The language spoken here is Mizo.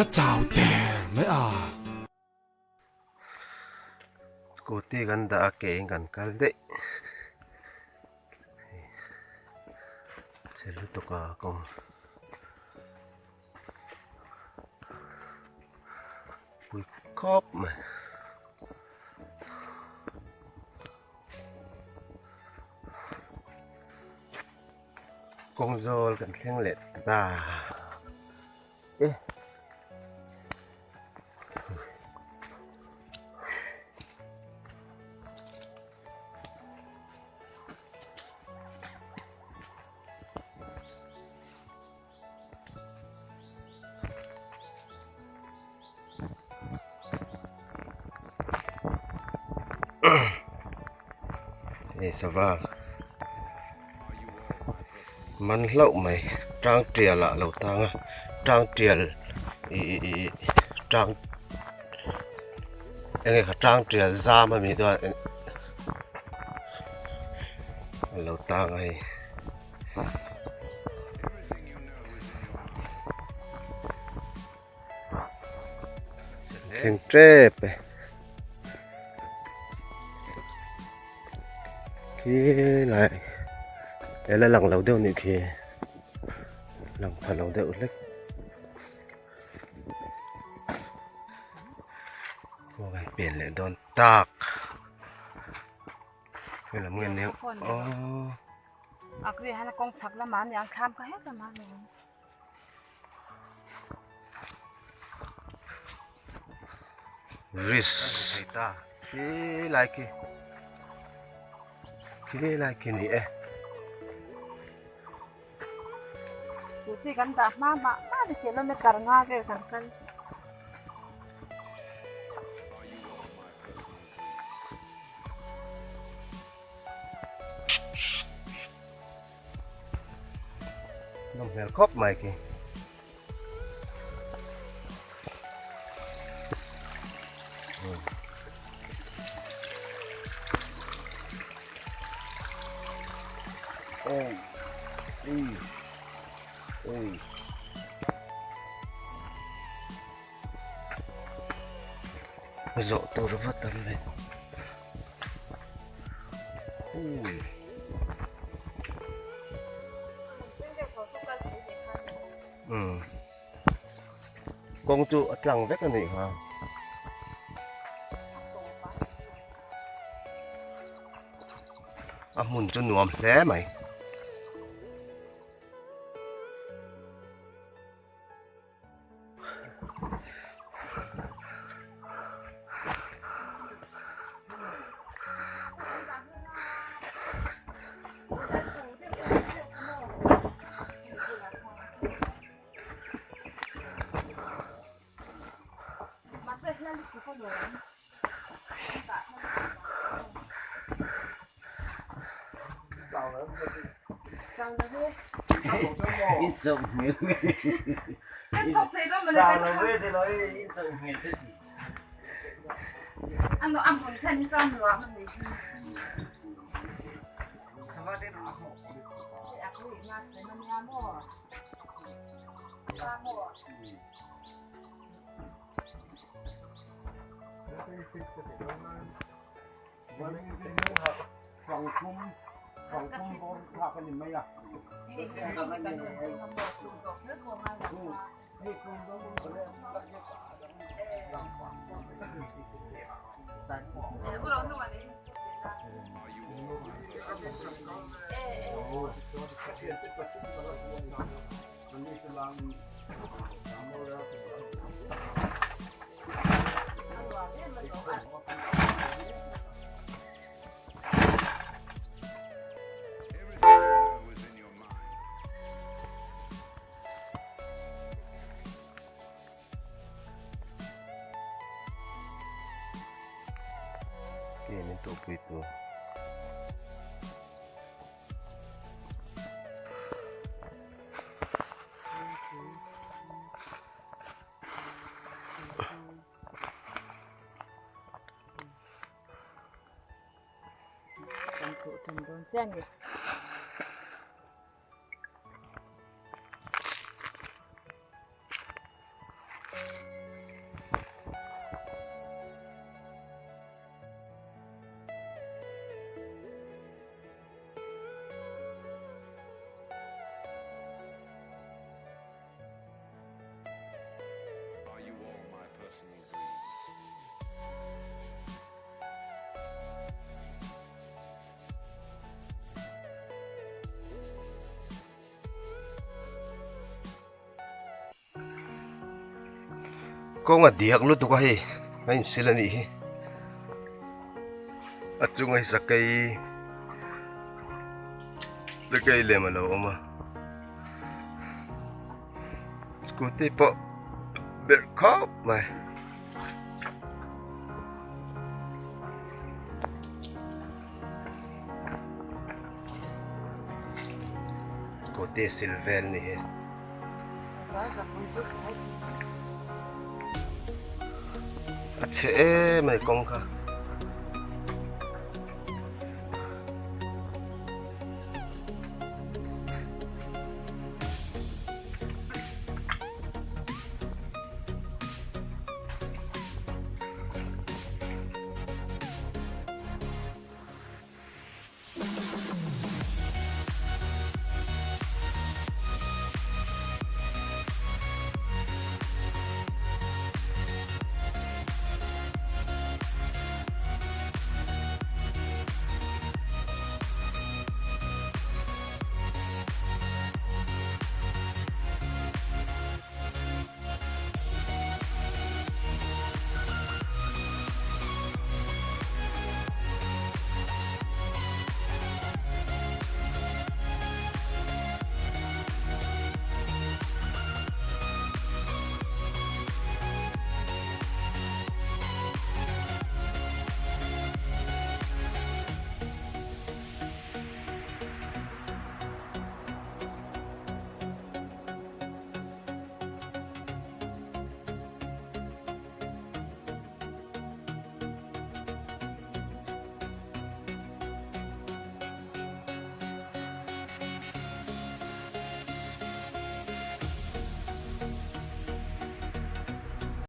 Ka chau der mai a. Scooty kan dah a ke in kan kal daih chhe lutuk a kawng pui khawp mai. Kawng zawl kan thleng leh ta e. Hei sava man hlauh mai tang tial ah lo tang a tang tial ihh tang enge kha tang tial zam ami chuan a lo tang a hei. Thleng tep e khi lai he la lang lo deuh nih khi lang pha lo deuh hlek khaw kan pen leh dawn tak helam nge nia aww. Risk ta khi lai khi khi lai khi ni e. Kan dah hma mah mah ni kilometer nga vel kan kal. Nawm hmel khawp mai khi. Zawh tur vat ang le. Ui. Umm. Kawng chu a tlang vek a nih kha. A hmun chu nuam hle mai. Ke min tawhpui tur. Kawng a diak lutuk a hei a insil a nih hi a chunga hi sakei sakei lem a lo awm a scooty pawh berh khawp mai. Scooty sil vel ni hi. A chhe em mai kawng kha.